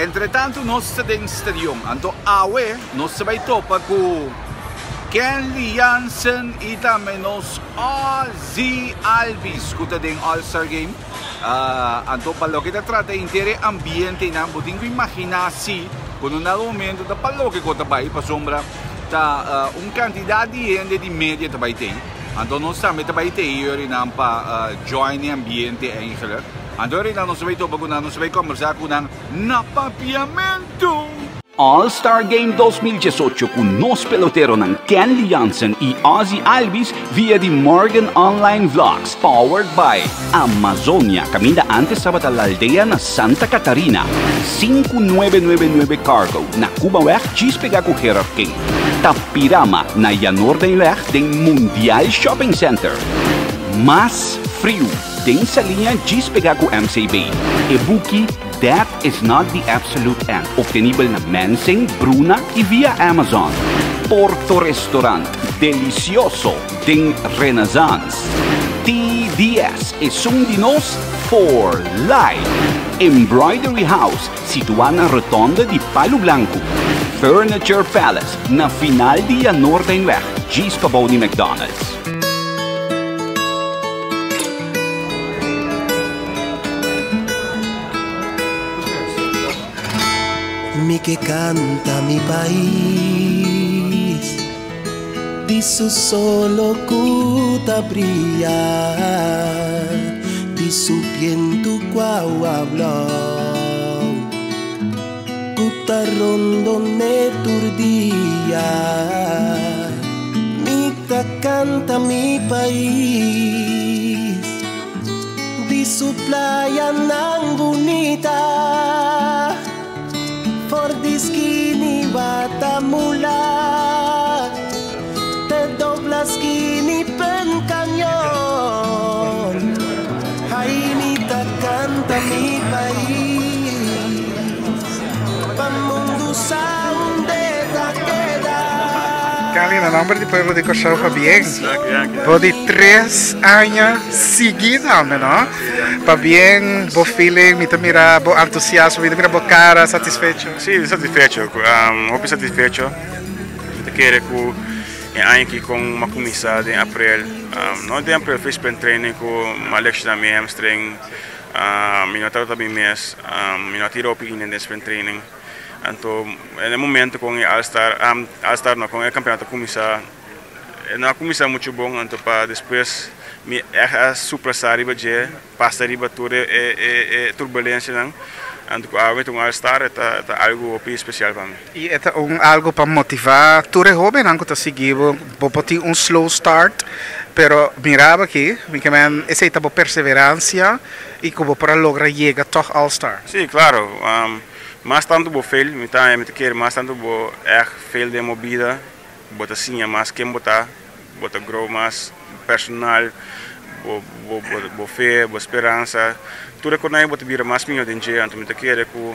Entretantu nos ta den stadion, anto awe nos ta bai topa ku Kenley Jansen i tambe nos Ozzie Albies ku ta den All Star Game. Anto pa loke ta trata henter e ambiente einan bo tin ku imaginá si ku na un dado momento ta pa loke ku ta bai pasobra ta un kantidat di hende di media ta bai tei. Anto nos tambe ta bai tei yorinan pa join e ambiente eigenlijk. Anto yorinan nos ta bai topa ku nan, nos ta bai kombersá ku nan na Papiamentu. All Star Game 2018 ku nos peloteronan Kenley Jansen i Ozzie Albies via di Morgan Online Vlogs powered by Amazonia kaminda antes tabata La Aldea na Santa Catarina, 5999 Cargo na Cubaweg djis pega ku Gerard King, Tapirama na Janoordenweg den Mundial Shopping Center, Mas Friu den Saliña djis pega ku MCB, e buki Death is not the absolute end, obtenibel na Mensing, Bruna y via Amazon. Porto Restaurant, delicioso den Renaissance. TDS, esun di nos for life. Embroidery House, situa na rotonde di Palu Blanco. Furniture Palace, na final di Janoordeinweg, djis pabou di McDonald's. Mi ke kanta mi pais Di su solo ku ta bria Di su bientu ku awa blou Ku ta rondon'é tur dia Mi ta kanta mi pais Di su playanan bunita For di skini Watamula Te dobla skini Pen Cañon Ay mi ta canta mi pais Pa mundu sa unde ta keda. Cali, na nomber di pueblo di Kòrsou pabien. Bo di tres aña sigui tambe no. Pabien bo feeling, mi ta mira bo entusiasmo, mi ta mira bo cara satisfecho. Si, satisfecho, hopi satisfecho. Mi ta kere ku e aña aki kon mi a kuminsá den aprel, no den aprel fui sprint training ku mi a lekshoná mi hamstring, mi no tabata mi mes, mi no a tira hopi inen den sprint training. Anto e momento kon e All Star, All Star no, kon e kampeonato a kuminsá. E no a kuminsá muchu bon, anto pa despues mi ègt a suprasá riba dje, pasa riba tur e turbulensianan, anto ku awe mi ta un All Star e ta algu hopi spesial pa mi. I e ta un algu pa motivá tur e hóbennan ku ta sigui bo. Bo por tin un slow start, pero mira bo aki, mi ke men esei ta bo perseveransia i ku bo por a logra yega tòg All Star. Sí, klaro. Mas tantu bo fail, mi ta mi ta kere mas tantu bo ègt fail den bo bida, Bo ta siña mas ken bo ta, bo ta grow mas personal, bo bo bo fe, bo speransa, tur e konai bo ta bira mas mihó den dje. Anto mi ta kere ku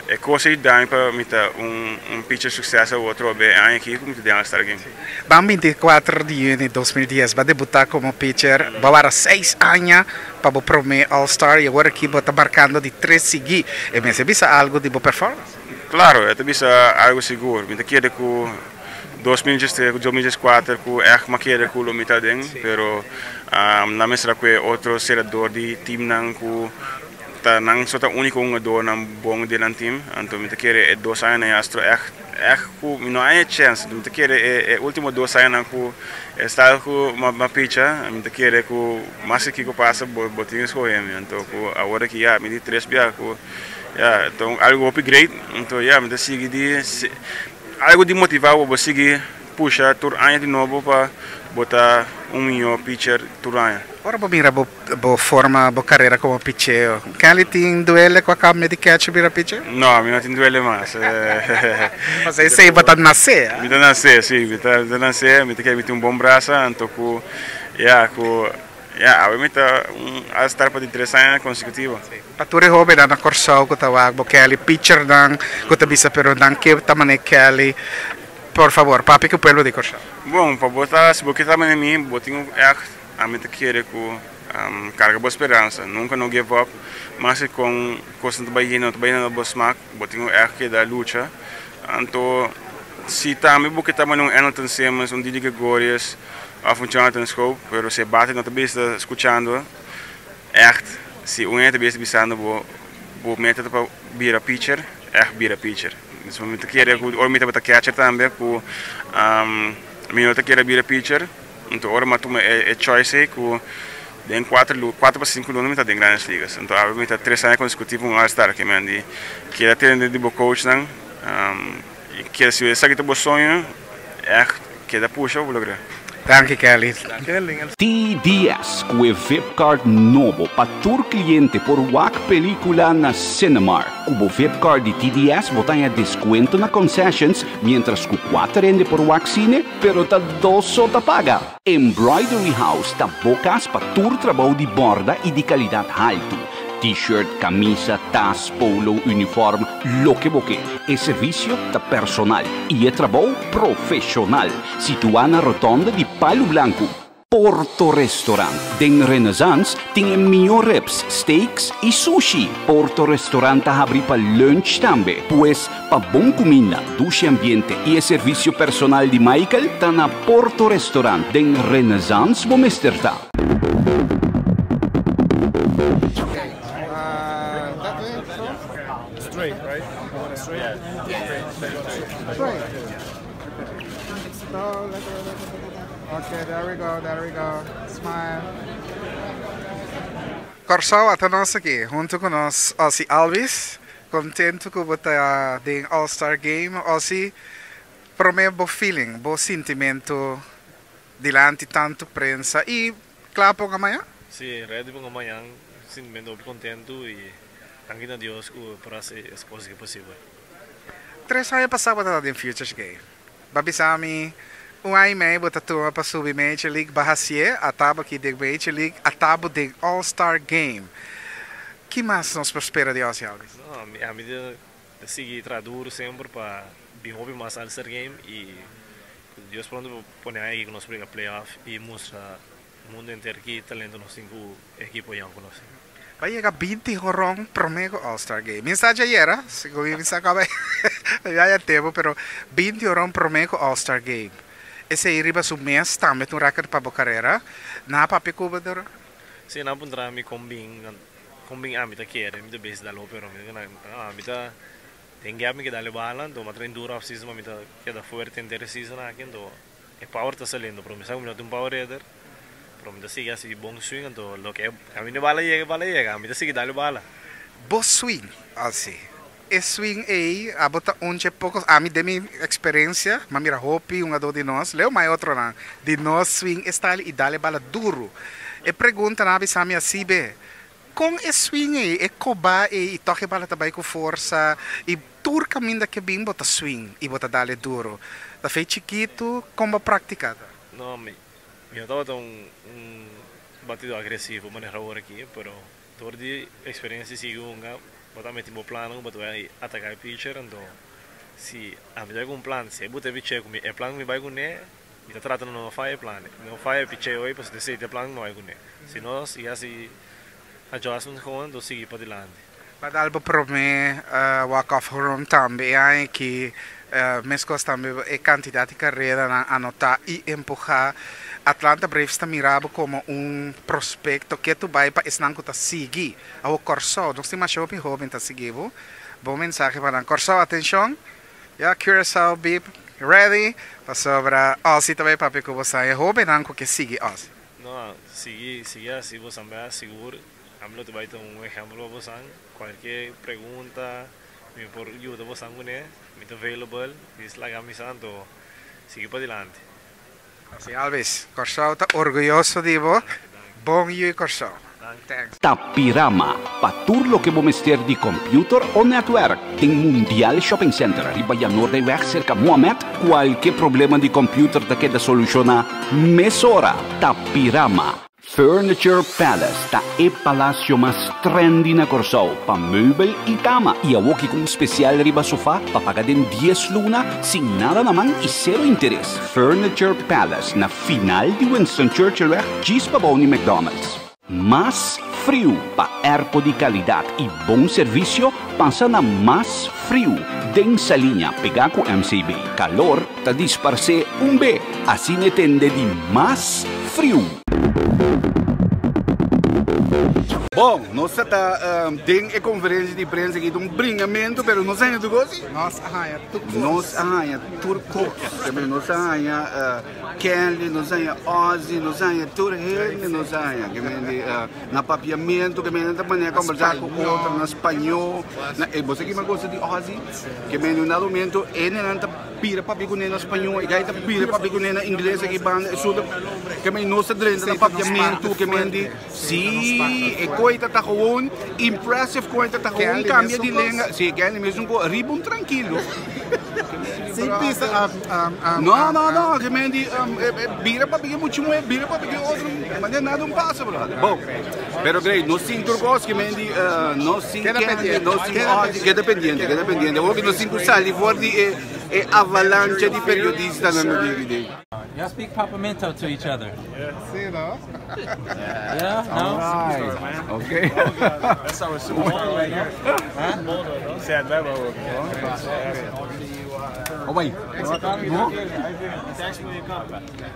e kos ei da mi pa mi ta un un pitcher sukses awor atrobe e aña aki ku mi ta den All-Star Game. Ban 24 di yüni 2010 bo a debutá komo pitcher, bo a wara seis aña pa bo promé All-Star i awor aki bo ta markando di tres sigui. E mester bisa algu di bo performance? Claro, e ta bisa algo sigur. Mi ta kere cu 2013 cu 2014 cu echt m'a kere cu lo mi ta den, pero nan mester a cue otro serador di teamnan cu ta nan so ta unico hungadornan bon den nan team. Anto mi ta kere e dos añanan ya astro echt echt cu mi no haña e chance. Mi ta kere e ultimo dos añanan cu e style cu m'a picha, mi ta kere cu mas kico pasa bo tin escoge mi. Anto cu awor aki ya mi di tres bia cu. Ya, ta un algu hopi great, anto ya mi ta sigui di algu di motiva bo bo sigui pusha tur aña di nobo pa bo ta un mihó pitcher tur aña. Ora bo mira bo bo forma bo karera komo picheo, Kelly tin duele ku a kambia di catcher bira pitcher? No, mi no tin duele mas. Pasobra esei bo ta nasé, a? Mi ta nasé, si, mi ta nasé, mi ta kere mi tin un bon brasa, anto ku ya ku. Ya, awe mi ta un All Star pa di tres aña konsekutivo. Pa tur e hobennan na Kòrsou ku ta wak bo Kelly, pitchernan ku ta bisa pero nan ke ta manera Kelly, por fabor papia ku pueblo di Kòrsou. Bon, pa bo ta, si bo ke ta manera mi, bo tin ku ègt, ami ta kere ku Carga bo speransa, nunca no give up, maske con cosnan ta bay no ta bay na bo smaak, bo tin cu echt keda lucha. Anto si tambe bo ke ta mane un Andrelton Simmons, un Didi Gregorius of un Jonathan Schoop, pero si e bate no ta bisa scuchando, echt si un hende ta bisa bisando bo, bo meta ta pa bira pitcher, echt bira pitcher. Mi ta kere cu ora mi tabata catcher tambe cu mi no ta kere bira pitcher. Anto ora mi a tuma e choice ei ku den kuater lu kuater pa sinku luna mi ta den Grandes Ligas. Anto awe mi ta tres aña konsekutivo un All Star. Ke men di keda tende di bo coachnan i keda si esaki ta bo soño ègt keda pusha pa bo logra. Danki Kelly. TDS ku e Vip Card nobo pa tur kliente por wak pelikula na Cinemark. Ku bo Vip Card di TDS bo ta haña deskuento na concessions mientras ku kuater hende por wak sine pero ta dos so ta paga. Embroidery House ta bo kas pa tur trabou di borda i di kalidat haltu. T-shirt, kamisa, tas, polo, uniform, loke bo ke. E servisio ta personal i e trabou profeshonal. Situá na rotonde di Palu Blanku. Porto Restaurant den Renaissance tin e mihó ribs, steaks i sushi. Porto Restaurant ta habri pa lunch tambe. Pues, pa bon kuminda, dushi ambiente i e servisio personal di Michael, ta na Porto Restaurant den Renaissance bo mester ta. Ok, there we go, there we go. Smile. Kòrsou ata nos aki huntu ku nos Ozzie Albies. Kontentu ku bo ta den All Star Game. Ozzie, promé bo feeling, bo sintimentu dilanti tantu prensa i kla pa un amaña? Sí, ready pa un amaña. Sintimentu hopi kontentu i danki na Dios ku por hasi es kos aki posibel. Tres aña pasá bo tabata den Futures Game. Bo a bisa mi, Un aña i mei bo ta tuma pa subi Major League, bo a hasié, a ta bo aki den Major League, a ta bo den All Star Game. Ki mas nos por spera di Ozzie Albies? No, ami ami ta sigui traha duru semper pa bin hopi mas All Star Game i ku Dios pronto por pone aña aki ku nos por yega playoff i mustra mundu henter ki talento nos tin ku e ekipo yòn ku nos tin. Ba yega 20 horon prome ku All Star Game. Mi sa djayera, segun mi sa kaba ya ya tempu, pero 20 horon prome ku All Star Game. Esei riba su mes tambe ta un record pa bo karera. Nan a papia ku bo dor? Si, nan a puntra mi kon bin, kon bin ami ta kere, mi ta bes dal hopi horon. Mi ta kende, ami ta den gap mi ke dal e bala, anto mi a train duro off season pa mi ta keda fuerte henter e season aki, anto E power ta saliendo pero mi sa ku mi no tin un power hitter pero mi ta sigui hasi bon swing anto loke e kaminda e bala yega e bala yega mi ta sigui dal e bala. Bo swing asi e swing ei abo ta un dje pocos ami den mi experencia mi a mira hopi hungador di nos leo mai otronan di nos swing e style i dal e bala duro e pregunta nan a bisa mi asi be Kon e swing ei, e koba ei i tòg e bala ta bai ku forsa i tur kaminda ke bin bo ta swing i bo ta dal e duro. Ta fei chikitu, kon bo praktika ta? No, mi no tabata un un batido agresivo manera awor aki, pero dor di experiencia di sigui hunga bo ta meti bo plannan ku bo ta bai ataka e pitcher, anto si ami ta bai ku un plan, si e buta e picheo ku mi e plan ku mi bai kuné, Mi ta trata no faya e plan. No faya e picheo ei pasobra esei ta e plan ku mi bai kuné. Si nos i hasi adjustment gewoon nos sigui padilanti. Ba dal bo prome walk off home tambe e aña aki meskos tambe e kantidat di karedanan anotá i empuhá. Atlanta Braves ta mira bo komo un prospekto ke tu bai pa esnan ku ta sigui. Awor Kòrsou, nos tin masha hopi hóben ta sigui bo. Bo mensahe pa nan. Kòrsou atenshon! Ya Curaçao be ready pasobra Ozzy ta bay papia cu bosan e hobennan cu ke sigui Ozzy. No, sigui, sigui haci bosan bay haci sigur. Ami lo ta bay ta un ehempel pa bosan. Cualkier pregunta mi por yuda bosan cune. Mi ta available. Dis laga mi sa anto sigui padilanti. Ozzy Albies, Curaçao ta orguyoso di bo. Bon yu Curaçao. Thanks. Tapirama, pa tur loke bo mester di computer o netwerk, den Mundial Shopping Center riba Janoordeweg cerca Mohamed, cualke problema di computer ta keda soluciona mesora. Tapirama. Furniture Palace ta e palacio mas trendy na Corsou pa meubel y cama y awoki cu un special riba sofa pa paga den dies luna sin nada na man y cero interes. Furniture Palace na final di Winston Churchillweg djis pabou ni McDonald's. Mas Friu, pa airco di calidad y bon servicio, pasa na Mas Friu, den Saliña, pega cu MCB. Calor ta disparce un be, asina e tende di Mas Friu. Bon, nos ta ta den e conferencia di prensa aki ta un bringamento, pero nos a haña tur cos? Nos a haña tur cos. Nos a haña tur cos. Nos a haña Kenley, nos a haña Ozzy, nos a haña tur hende nos a haña. Ke men di na papiamentu, ke men ta manera kombersá ku otro na spañó. Na e bo sa kima gosta di Ozzy? Ke men di un dado momento e nenan ta bira papia kuné na spañó, e gai ta bira papia kuné na ingles aki banda, esun ta ke men nos ta drenta na papiamentu, ke men di si e koi ta ta gewoon impressive koi ta ta gewoon kambia di lenga. Si Kenley mesun kos, riba un trankilo. Sin pisa No, no, no, ke men di bira pa big'e muchu muhe, bira pa big'e otro, manera nada un pasa, brother. Bon, pero great, nos tin tur kos ke men di nos tin Kenley, nos tin Ozzy, keda pendiente, keda pendiente. Awor ke nos tin ku sali for di e avalancha di periodistanan ku tin aki. Y'all speak Papiamento to each other? Si, no? Yeah? No? Alright, okay. That's our super right here. Oh, bai. No?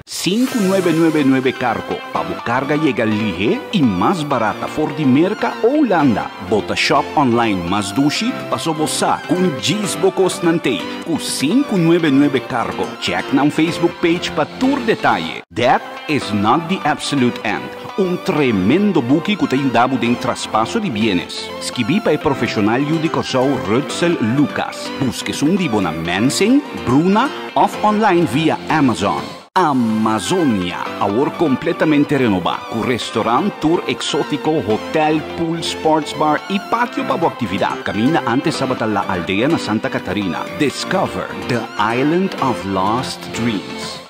5999 Cargo, pa bo carga yega lihe y mas barata for di Merca o Hulanda. Bo ta shop online mas dushi, paso bo sa cu un djis bo cosnan t'ey cu 599 Cargo. Check nan Facebook page pa tur detaye. That is not the absolute end, un tremendo buki ku ta yuda bo den traspaso di bienes. Skibí pa e profeshonal yu di Kòrsou Rudsel Lucas. Buska esun di bo na Mensing, Bruna òf online via Amazon. Amazonia, awor kompletamente renobá, ku restorant, tur eksótiko, hotèl, pool, sports bar i patio pa bo aktividat. Kaminda ántes tabata La Aldea na Santa Catarina. Discover the island of lost dreams.